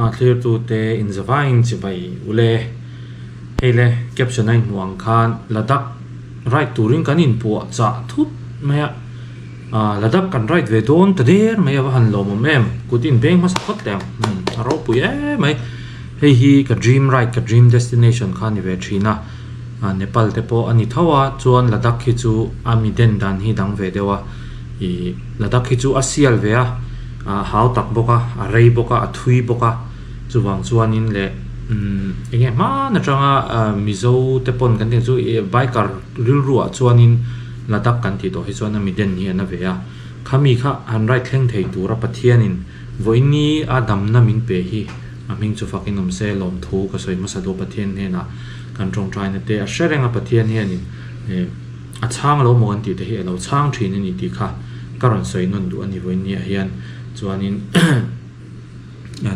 A thlirtute inzavain chibai ule. Hei le, caption a inhmuh ang khan Ladakh ride turin kan inpuah chah thut mai a. Ladakh kan ride ve dawn ta der mai a va han lawmawm em. Kut inbeng hmasa phawt leh ang. A ropui em mai. Hei hi ka dream ride, ka dream destination kha a ni ve thin a. Nepal te pawh a ni tho a, chuan Ladakh hi chu a mi den dan hi dang ve deuh a. Ih Ladakh hi chu a sial ve a, a hau tak bawk a, a rei bawk a, a thui bawk a, chuvang chuanin leh umm eng nge hman atanga Mizo te pawn kan tih chu ih biker rilruah chuanin Ladakh kan tih tawh hi chuan a mi den hi a na ve a, khami kha han ride thleng thei tura Pathianin vawiini a damna min pe hi a hming chu fakin awm se lawmthu ka sawi hmasa duh Pathian hnenah kan tawngtaina te a hre reng a Pathian hianin ih. A chhang lo maw an tih te hi a lo chhang thin a ni tih kha ka rawn sawi nawn duh a ni vawinia hian chuanin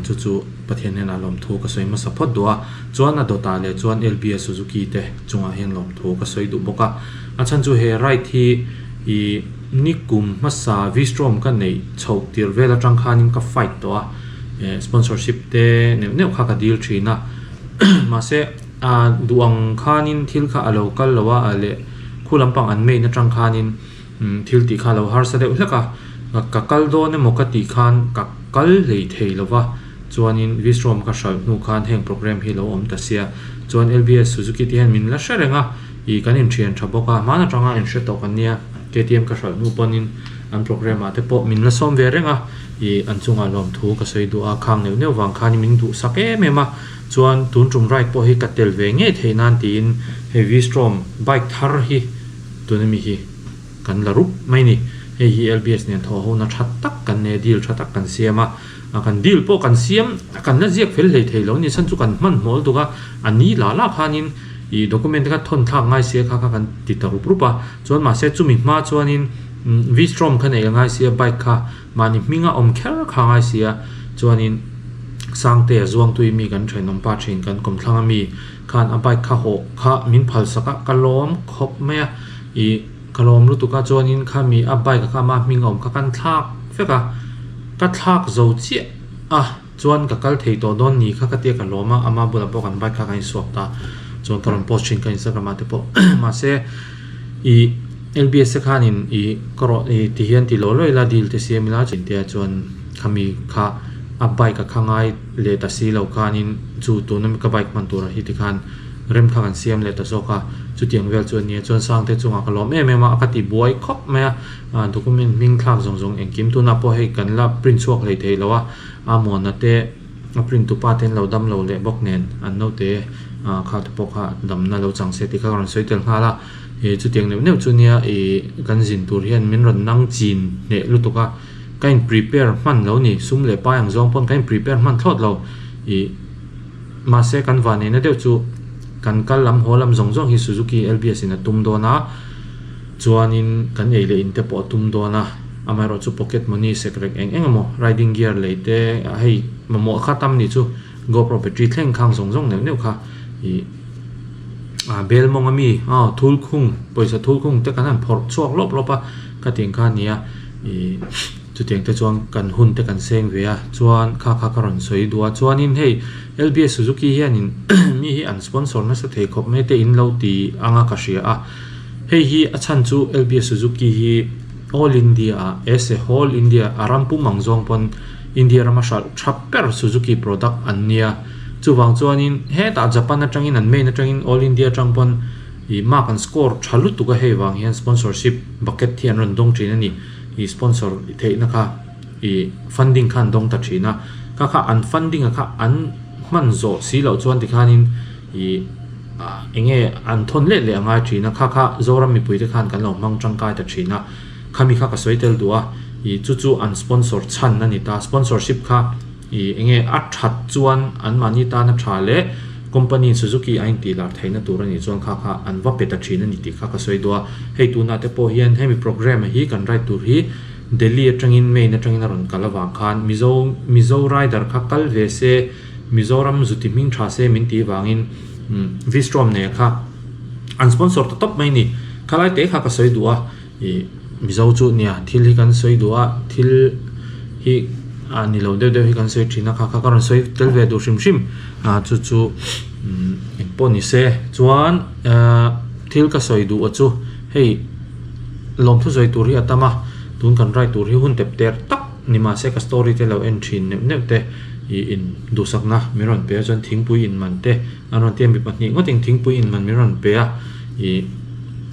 chu chu Pathian hnenah lawmthu ka sawi hmasa phawt duh a, chuan a dawtah leh chuan LBS Suzuki te chungah hian lawmthu ka sawi duh bawk a, a chhan chu he ride hi ih nikum hmasa V-Strom ka neih chhoh tirh vel atang khanin ka fight tawh a, sponsorship te neuh neuh kha ka dil thin a mahse. A duh ang khanin thil kha a lo kal lo a, a leh khu lampang an main atang khanin thil tih kha a lo harsa deuh hlek a, ka kal dawn emaw ka tih khan ka kal hlei thei lo va, chuanin Vistrom ka hralh hnu khan heng program hi lo awm ta sia, chuan LBS Suzuki te hian min la hre reng a, ih kan inthian tha bawk a, hmaan atanga inhre tawh kan nia, KTM ka hralh hnu pawnin an program ah te pawh min la sawm ve reng a, ih an chungah lawmthu ka sawi duh a, khang neuh neuh vang khanin min duhsak em em a. Chuan tun tum ride pawh hi ka tel ve ngei theih nan tiin hei V-Strom bike thar hi tuna mi hi kan la rup mai ni. Hei hi LBS nen thawh hona tha tak kan nei a, deal tha tak kan siam a, kan deal pawh kan siam kan la ziak fel hlei thei lo ni chhan chu kan hmanhmawh lutuk a, a ni lah lah khanin ih document te kha thawn thlak ngai sia kha kha kan ti ta rup rup a, chuan mahse chumi hma chuanin V-Strom kha neih a ngai sia bike kha Mahni hminga awm kher kha ngai si a, chuanin Sangtea Zuangtui mi kan thenawm pa thin kan kawmthlang a mi khan a bike kha hawh kha min phal sak a, ka lawm khawp mai a, ih ka lawm lutuk a, chuanin kha mi a bike kha ama hminga awm kha kan thlak vek a, ka thlak zo chiah a, chuan ka kal thei tawh dawn ni kha ka tia ka lawm a, ama bulah pawh kan bike kha kan insuak ta, chuan ka rawn post thin ka Instagram ah te pawh mahse ih LBS te khanin ih ka rawh ih ti hian ti law law ila deal te siam ila chin te ah chuan khami kha a bike a kha ngai leh ta si lo khanin chu tuna ka bike hman turah hi tikhan rem kha kan siam leh ta zawk a, chutiang vel chu a nia chuan Sangte chungah ka lawm em em a, ka ti buai khawp mai a, document hming thlak zawng zawng engkim tunah pawh hei kan la print chhuak hlei thei lo a. A muanna te a print tu pa te an lo dam lo leh bawk nen an naute kha te pawh kha damna lo chang se tih kha ka rawn sawi tel nghal a, ih chutiang neuh neuh chu nia ih kan zin tur hian min rawn nang chin hneh lutuk a, ka in prepare hman lo ni sum leh pai ang zawng pawn ka in prepare hman thlawt lo ih mahse kan vanneihna deuh chu kan kal lam haw lam zawng zawng hi Suzuki LBS in a tum dawn a. Chuanin kan ei leh in te pawh a tum dawn a, amaherawhchu pocket money sek rek eng eng emaw riding gear lei te hei mamawh kha tam nih chu GoPro battery thleng khang zawng zawng neuh neuh kha ih ah bel mawng ami aw thul khung pawisa thul khung te kan han phawrh chhuak lawp lawp a ka tih ang kha a ni a ih chutiang te chuan kan hun te kan seng ve a chuan kha kha ka rawn sawi duh a chuanin hei L_B_S Suzuki hianin mi hi an sponsor nasa thei khawp mai te in lo ti anga ka hria a. Hei hi a chhan chu LBS Suzuki hi All India ah as a whole India a ram pum ang zawng pawn India rama hralh tha ber Suzuki product an nia. Chuvang chuanin hetah Japan atangin an main atangin All India atang pawn ih mark an score tha lutuk a hei vang hian sponsorship bucket hi an rawn dawng thin a ni. Ih sponsor theihna kha ih funding kha an dawng ta thin a. Kha kha an funding a kha an hman zawh si loh chuan tikhanin Ih eng nge an thawn leh leh a ngai thin a, kha kha Zoram mipuite khan kan lo hmang tangkai ta thin a, khami kha ka sawi tel duh a, ih chu chu an sponsor chhan a ni ta, sponsorship kha ih eng nge a that chuan anmahni tana tha leh company Suzuki a intih lar theihna tur a nih chuan kha kha an va pe ta thin a ni tih kha ka sawi duh a, hei tunah te pawh hian hemi programme hi kan write tur hi Delhi atangin main atangin a rawn kal avang khan Mizo Mizo rider kha kal ve se, Mizoram zuti hming tha se min tih vangin Vistrom nei kha an sponsor ta tawp mai ni. Khalai te kha ka sawi duh a, ih Mizo chu nia thil hi kan sawi duh a, thil hi a ni lo deuh deuh hi kan sawi thin a kha kha ka rawn sawi tel ve duh hrim hrim ah chu chu umm eng pawh ni se chuan ahh thil ka sawi duh a chu hei lawmthu sawi tur hi a tam a tun kan ride tur hi hun tep ter tak ni mahse ka story te lo en thin neuh neuh te ih in duhsakna min rawn pe a chuan thingpui in man te an rawn ti a mi pahnih ngawt in thingpui in man min rawn pe a ih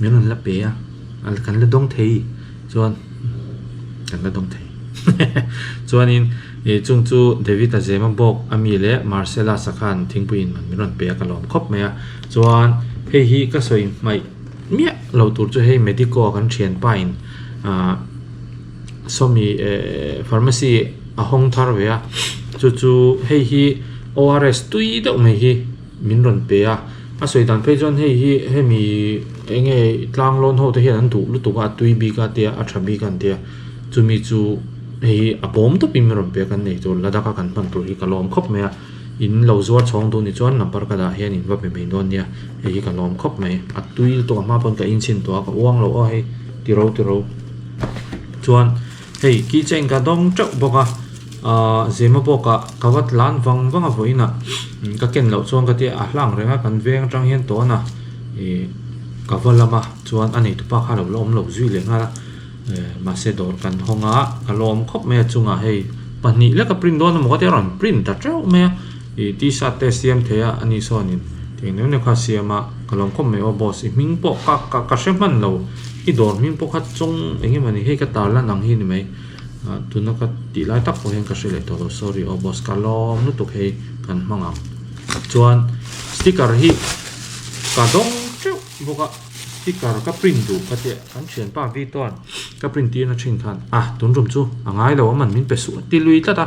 min rawn la pe a kan la dawng thei chuan kan la dawng thei chuanin ih chung chu David a zema bawk ami leh Marcella sakhan thingpui in man min rawn pe a ka lawm khawp mai a chuan hei hi ka sawi hmaih miah lo tur chu hei medico a kan thianpa in ah sawmi eh pharmacy a hawng thar ve a chu chu hei hi O_R_S tui deuh mai hi. Min rawn pe a, a sawi dan phei chuan hei hi hemi eng nge tlang lawn ho te hian an duh lutuk a, a tui bik a tia a tha bik a an tia chumi chu hei hi a bawm tawpin min rawn pe a kan nei tur Ladakh a kan hman tur hi ka lawm khawp mai a, in lo zuar chhawng duh ni chuan number ka dah hian in va pe mai dawn nia hei hi ka lawm khawp mai a tui lutuk a hma pawn ka inchhin tawh a ka uang loh aw hei tiro tiro chuan. Hei keychain ka dawng teuh bawk a ahh zema bawkah ka va tlan vang vang a vawiinah ka ken loh chuan ka tia a hlang reng a kan veng atang hian tawn a ih ka va lam a chuan a neitupa kha a lo la awm lo zui leh nghal a eh mahse dawr kan hawng a ka lawm khawp mai a chungah hei pahnih lek a print dawn emaw ka tia a rawn print ta teuh mai a ih t-shirt te a siam thei a ani sawnin tiang neuh neuh kha a siam a ka lawm khawp mai aw boss i hming pawh ka ka ka hre hman lo. I dawr hming pawh kha chawng eng emaw ni hei ka tar lan ang hi ni mai ah tuna ka tih lai tak pawh hian ka hre leh tawh lo sorry aw boss ka lawm lutuk hei kan hmang ang chuan sticker hi ka dawng teuh bawk a sticker ka print duh ka tia kan thianpa Vitoan ka print tir na thin khan ah tun rum chu a ngai lo a man min pe suh a ti lui tlat a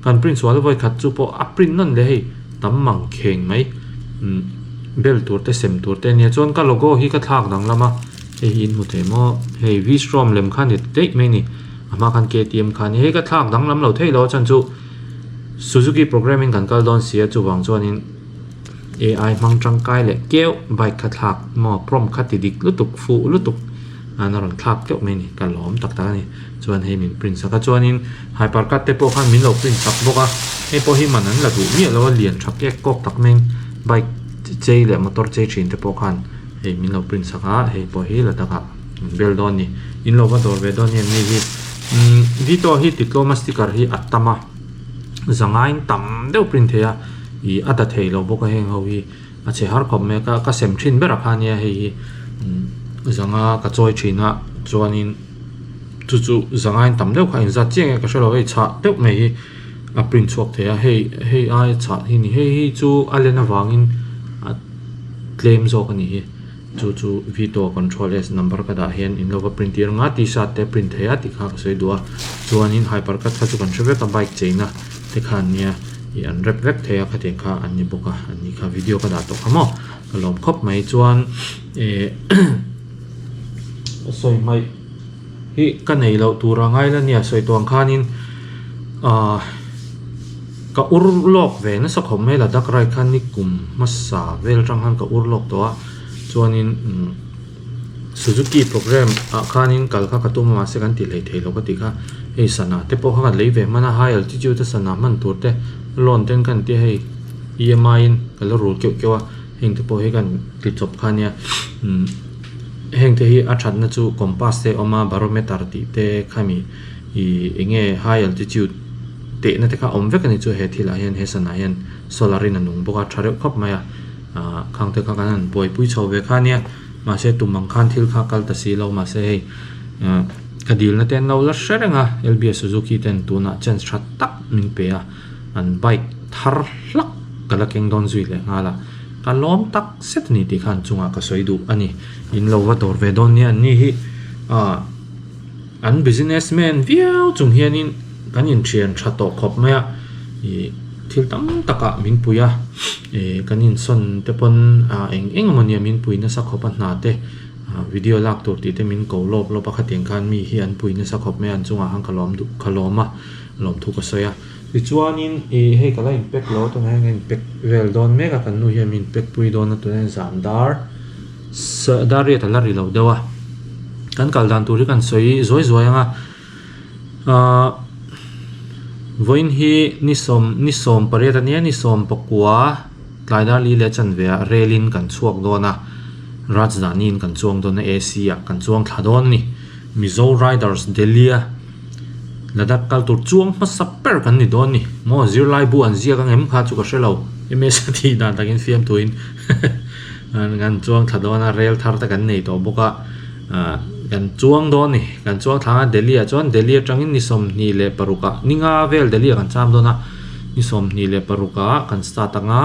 kan print sual vawi khat chu pawh a print nawn leh hei tam mang kheng mai umm bel tur te sem tur te ania chuan ka logo hi ka thlak danglam a. Hei hi in hmu thei maw? Hei V-Strom lem kha ni daih mai a ni. A hma khan KTM kha a ni. Hei ka thlak danglam lo thei lo a chhan chu Suzuki programme in kan kal dawn si a chuvang chuanin AI hmang tangkai leh keuh bike kha thlak maw prompt kha ti dik lutuk fuh lutuk an a rawn thlak keuh mai a ni. Ka lawm tak tak a ni. Chuan hei min print sak a chuanin hyper cut te pawh khan min lo print sak bawk a. Hei pawh hi man an la duh miah lo a lian tha kek kawk tak maiin bike chei leh motor chei thin te pawh khan Hei min lo print sak a, hei pawh hi la takah an bel dawn a ni. In lo va dawr ve dawn hian mi hi umm Vito hi ti tlawm a sticker hi a tam a, zangain tam deuh print thei a, ih a da thei lo bawk a heng ho hi a chhe har khawp mai a, ka ka sem thin ber a kha nia hei hi umm zanga ka chawi thin a chuanin chu chu zangain tam deuh kha inzat chiang e ka hre lo hei chhah deuh mai hi a print chhuak thei a, hei hei aia chhah hi ni hei hi chu a len avangin a. Tlem zawk a nih hi. Chu chu Vito control S number ka dah hian in lo va print tir anga t-shirt te print thei a tih kha ka sawi duh a. Chuanin hyper cut kha chu kan hre vek a bike cheina te kha an nia ih an rep vek thei a khatiang kha an ni bawk a an ni kha video ka dah tawh kha maw ka lawm khawp mai chuan eh sawi hmaih hi ka nei loh tur a ngai la nia sawi tuang khanin ah. Ka ur lawk ve nasa khawp mai Ladakh ride khan ni kum hmasa vel atang khan ka ur lawk tawh a chuanin umm Suzuki programme ah khanin kal kha ka tum a mahse kan ti hlei thei lo ka tih kha hei sana te pawh kha kan lei ve hman a high altitude a sana hman tur te loan ten kan tia hei E_M_I in ka la rul keuh keuh a heng te pawh hi kan ti chawp kha ania umm heng te hi a thatna chu compass te a awm a barometer tih te khami ih eng nge high altitude tehna te kha awm vek a ni chu he thil ah hian he sana hian solar in a nung bawk a tha reuh khawp mai a ah khang te kha kan han buaipui chho ve kha ania mahse tum ang khan thil kha kal ta si lo mahse hei ah ka dilna te an lo la hre reng a L_B_S Suzuki ten tunah chance tha tak min pe a an bike thar hlak ka la keng dawn zui leh nghal a ka lawm tak zet a ni tih khan chungah ka sawi duh a ni in lo va dawr ve dawn nia an ni hi ah. An business man viau chung hianin kan inthian tha tawh khawp mai a, ih thil tam takah min pui a, ih kan insawn te pawn ah eng eng emaw nia min pui nasa khawp a hna te ah video lak tur tih te min ko lawp lawp a khatiang khan mi hi an pui nasa khawp mai a an chungah khan ka lawm duh ka lawm a lawmthu ka sawi a. Tichuanin ih hei ka la in pack lo a tunah hian ka in pack vel dawn mek a kan nu hian min pack pui dawn a tunah hian zan dar. Dar riat a la ri lo deuh a, kan kal dan tur hi kan sawi zuai zuai ang a, ahh Vawiin hi ni sawm ni sawm pariat a nia ni sawm pakua tlai dar li leh chanve ah rel in kan chhuak dawn a Rajdhani in kan chuang dawn a AC ah kan chuang thla dawn a ni Mizo Riders Delhi a Ladakh kal tur chuang hmasa ber kan ni dawn a ni maw zirlai bu an ziak ang em kha chu ka hre lo ms a tih dan takin fiamthuin kan chuang thla dawn a rel thar te kan nei tawh bawk a. Ah kan chuang dawn a ni kan chuang thlang a Delhi ah chuan Delhi atangin ni 26 ah ni nga vel Delhi ah kan cham dawn a ni 26 ah kan start ang a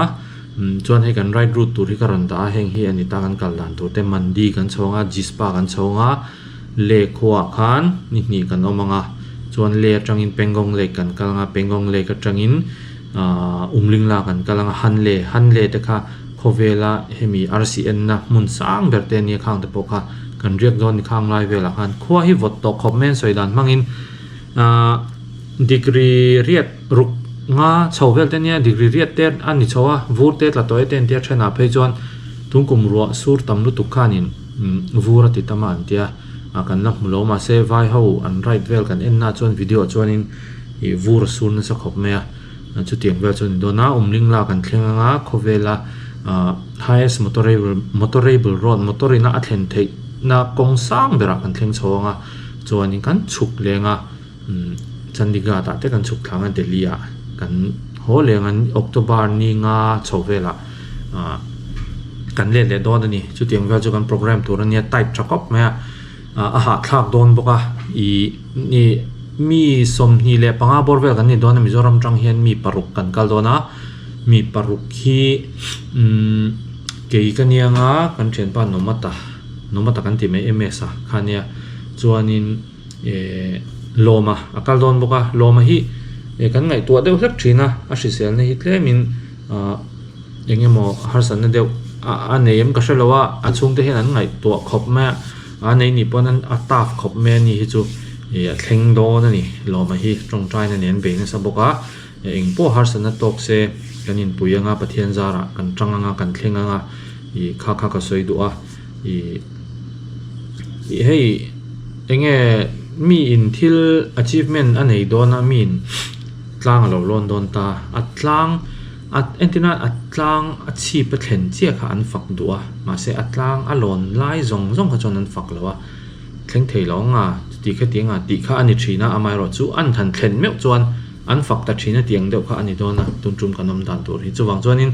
umm chuan hei kan ride route tur hi ka rawn dah a heng hi a ni ta kan kal dan tur te Mandi kan chho ang a Jispa kan chho ang a Leh khuaah khan ni hnih kan awm ang a chuan Leh atangin Pangong Lake kan kal ang a Pangong Lake atangin ah Umlingla kan kal ang a Hanle Hanle te kha. Khawvela hemi arsi enna hmun sang ber te ania khang te pawh kha kan riak dawn ni khang lai velah khan khua hi vawt tawh khawp mai an sawi dan hmangin ahh degree riat ruk nga chho vel te ania degree riat te a ni chho a vur te tla tawh e te an tia thenah phei chuan tun kum ruah sur tam lutuk khanin vur a ti tam a an tia ah kan la hmu lo mahse vai ho an ride vel kan en na chuan video ah chuanin ih vur a sur nasa khawp mai a. Chutiang vel chu a ni dawn a, Umlingla kan thleng anga khawvela ah highest motorable motorable road motor ina a thlen theih na kawng sang berah kan thleng chho anga chuanin kan chhuk leng a umm Chandigarh ah te kan chhuk thlang a Delhi ah kan haw leng a October ni nga chho velah ah kan let leh dawn a ni chutiang vel chu kan programme tur a nia type tha khawp mai a. A hahthlak dawn bawk a, ih ih mi 25 bawr vel kan ni dawn a Mizoram atang hian mi paruk kan kal dawn a, mi paruk hi umm kei ka niang a kan thianpa Nomata Nomata kan tih mai MS a kha nia chuanin eh Lawma a kal dawn bawk a, Lawma hi eh kan ngaihtuah deuh hlek thin a, a hriselna hi tlemin ah eng emaw harsatna deuh a nei em ka hre lo a, a chhungte hian an ngaihtuah khawp mai a. A nei nih pawn a tough khawp mai a ni hi chu ih a thleng dawn a ni lawma hi tawngtaina nen bei nasa bawk a eng pawh harsatna tawk se kan inpui anga Pathian zarah kan tang anga kan thleng anga ih kha kha ka sawi duh a ih ih hei eng nge mi in thil achievement a nei dawn a mi in tlang a lo lawn dawn ta a tlang. A entirna a tlang a chhip a thlen chiah kha an fak duh a, mahse a tlang a lawn lai zawng zawng kha chuan an fak lo a, thleng thei lo anga chuti kha ti anga tih kha a ni thin a, amaherawh chu an han thlen meuh chuan an fak ta thin a tih ang deuh kha a ni dawn a, tun tum kan awm dan tur hi chuvang chuanin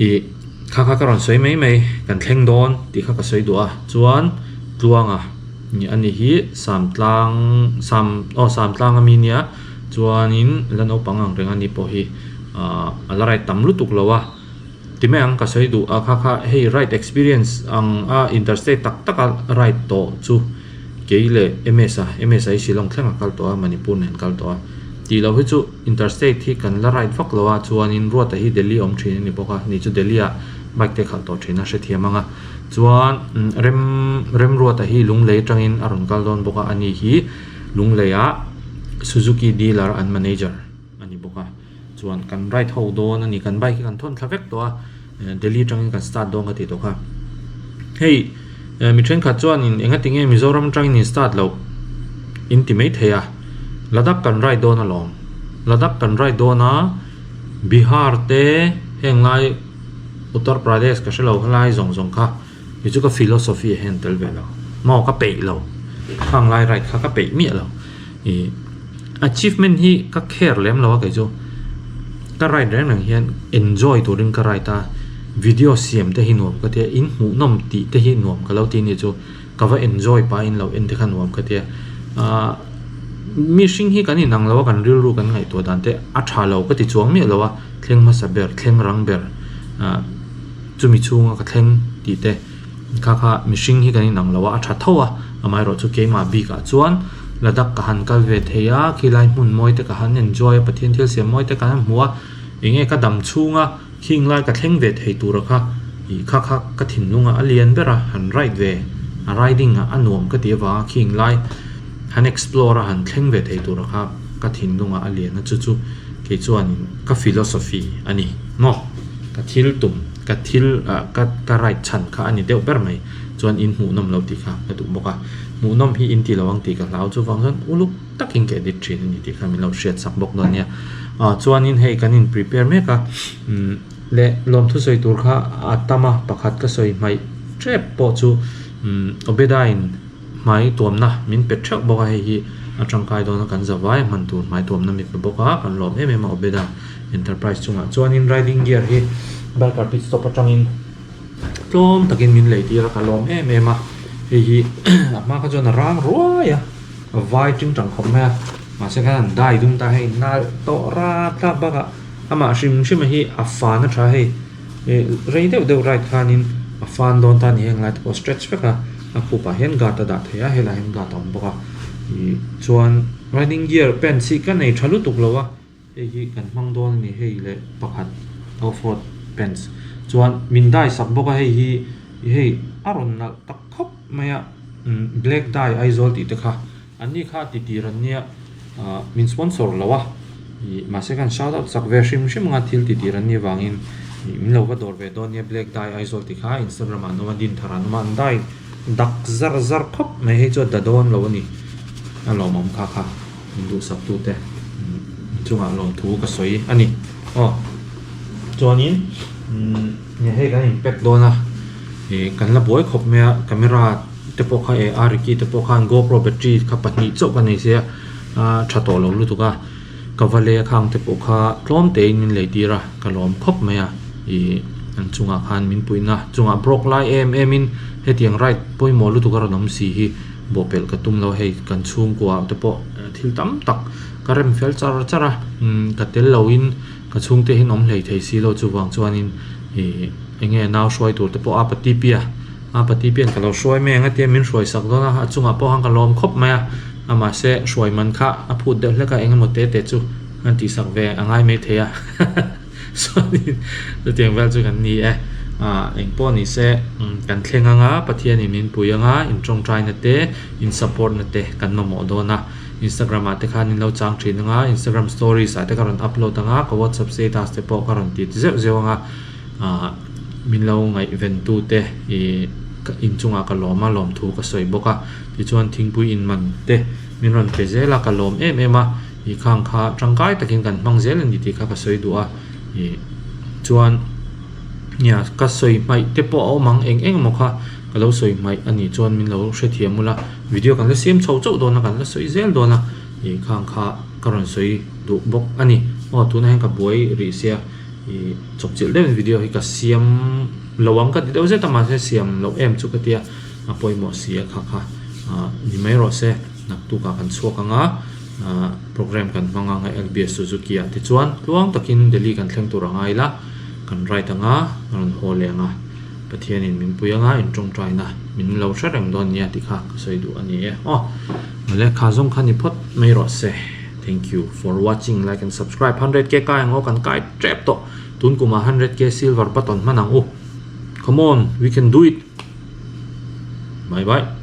ih kha kha ka rawn sawi mai mai kan thleng dawn tih kha ka sawi duh a, chuan Tluanga a ni hi Samtlang Sam aw Samtlang ami nia. Chuanin la naupang ang reng a ni pawh hi ahh a la ride tam lutuk lo a, ti mai ang ka sawi duh a kha kha hei ride experience ang a interstate tak tak a ride tawh chu kei leh MS a MS a hi Shillong thleng a kal tawh a Manipur nen kal tawh a tih loh hi chu interstate hi kan la ride vak lo a chuanin Ruata hi Delhi a awm thin a ni bawk a ni chu Delhi ah bike te khalh tawh thin a hrethiam ang a chuan rem Remruata hi Lunglei atangin a rawn kal dawn bawk a ani hi. Lungleiah Suzuki dealer an manager a ni bawk a, chuan kan ride ho dawn a ni, kan bike hi kan thawn thla vek tawh a, Delhi atangin kan start dawn ka tih tawh kha. Hei mi thenkhat chuanin engati nge Mizoram atangin in start loh in ti mai thei a, Ladakh kan ride dawn alawm, Ladakh kan ride dawn a, Bihar te heng lai Uttar Pradesh ka hre lo helai zawng zawng kha. Kei chu ka philosophy ah hian tel ve lo maw ka peih lo khang lai ride kha ka peih miah lo ih achievement hi ka care lem lo a kei chu ka ride reng reng hian enjoy turin ka ride a video siam te hi nuam ka tia in hmuhnawm tih te hi nuam ka lo ti nih chu ka va enjoy pahin lo en te kha nuam ka tia ah mihring hi kan inang lo a kan rilru kan ngaihtuah dan te a tha lo ka ti chuang miah lo a thleng hmasa ber thleng rang ber ah. Chumi chhunga ka thleng tih te kha kha mihring hi kan inang lo a, a tha tho a, amaherawh chu keimah bikah chuan Ladakh ka han kal ve thei a, khilai hmun mawi te ka han enjoy a, Pathian thil siam mawi te ka han hmu a, enge ka dam chhunga khing lai ka thleng ve thei tura kha ih kha kha ka thinlunga a lian ber a, han ride ve a riding ah a nuam ka tih avanga khing lai han explore a han thleng ve thei tura kha ka thinlunga a lian a chu chu kei chuanin ka philosophy a ni maw. Ka thil tum, ka thil ah ka ka ride chhan kha a ni deuh ber mai. Chuan in hmuh nawm lo tih kha ka duh bawk a. Hmuhnawm hi in ti lo ang tih ka hlau chuvang chuan uluk takin ka edit thin a ni tih kha min lo hriat sak bawk dawn nia. Ah chuanin hei kan in prepare mek a umm leh lawmthu sawi tur kha a tam a pakhat ka sawi hmaih tep pawh chu umm Obeda-in hmai tuamna min pe theuh bawk a hei hi a tangkai dawn a kan zavai a hman tur hmai tuamna min pe bawk a kan lawm em em a Obeda Enterprise chungah chuanin riding gear hi biker pit stop atangin Tlawm takin min lei tir a, ka lawm em em a, hei hi a hma kha chuan a rang ruai a, a vai ting tang khawp mai a, mahse khan an dai dum ta hei nalh tawh rap tlak bakah amah hrim hrim a hi a fan a tha hei ih rei deuh deuh ride khanin a fan dawn ta a ni heng lai te pawh stretch vek a, a khupah hian guard a dah thei a, helaiah hian guard a awm bawk a, ih chuan riding gear pants hi ka nei tha lutuk lo a. Hei hi kan hmang dawn a ni hei leh pakhat off road pants chuan min dye sak bawk a hei hi hei a rawn nalh tak khawp mai a umm black dye Aizawl tih te kha an ni kha ti tir an nia ah min sponsor lo a ih mahse khan shout out sak ve hrim hrim anga thil ti tir an nih avangin ih min lo va dawr ve dawn nia black dye Aizawl tih kha instagram ah an awm a din thar ah an awm a an dye dak zar zar khawp mai hei chu a da dawn lo a ni a lawmawm kha kha. Min duhsaktute chungah lawmthu ka sawi a ni. Aw chuanin umm hei kan in pack dawn a ih kan la buai khawp mai a camera te pawh kha eh a Ricky te pawh khan GoPro battery kha pahnih chauh ka nei sia a tha tawh lo lutuk a ka va lei a khang te pawh kha tlawm tein min lei tir a ka lawm khawp mai a ih an chungah khan min puihna chungah broke lai em em in hetiang ride pawimawh lutuk a rawn awm si hi. Bawhpelh ka tum lo hei kan chhungkua te pawh thil tam tak ka rem fel char char a umm ka tel lo in ka chhungte hian awm hlei thei si lo chuvang chuanin ih eng nge nau hruai tur te pawh a pati pia a pati pian ka lo hruai mai ang a tia min hruai sak dawn a a chungah pawh khan ka lawm khawp mai a amahse hruai man kha a phut deuh hlek a eng emaw te te chu an tih sak ve a ngai mai thei a. Chuanin chutiang vel chu kan ni e. Ah engpawh ni se kan thleng anga Pathianin min pui anga in tawngtaina te in support na te kan mamawh dawn a. Instagram ah te khan in lo chang thin anga Instagram stories ah te ka rawn upload anga ka WhatsApp status te pawh ka rawn ti zeuh zeuh anga ah min lo ngaihven tu te ih inchungah ka lawm a lawmthu ka sawi bawk a. Tichuan thingpui in man te min rawn pe zel a ka lawm em em a. Ih khang kha tangkai takin kan hmang zel a ni tih kha ka sawi duh a ih chuan nia ka sawi hmaih te pawh a awm ang eng eng emaw kha ka lo sawi hmaih a nih chuan min lo hrethiam ula video kan la siam chho chauh dawn a kan la sawi zel dawn a ih khang kha ka rawn sawi duh bawk a ni aw tunah hian ka buai rih sia ih chawpchilh deuhin video hi ka siam lo ang ka ti deuh zet a mahse siam loh em chu ka tia a pawimawh si a kha kha ah ni mai rawh se naktukah kan chhuak ang a. Program kan hmang ang a LBS Suzuki ah tichuan tluang takin Delhi kan thleng tur a ngai la, kan ride ang a, a rawn haw leh ang a, Pathianin min pui ang a, in tawngtaina min lo hre reng dawn nia tih kha ka sawi duh a ni e. Aw mawle kha zawng kha ni phawt mai rawh se. Thank you for watching like and subscribe 100k kai ang aw kan kai tep tawh tun kumah 100k silver button hman ang u come on we can do it bye bye.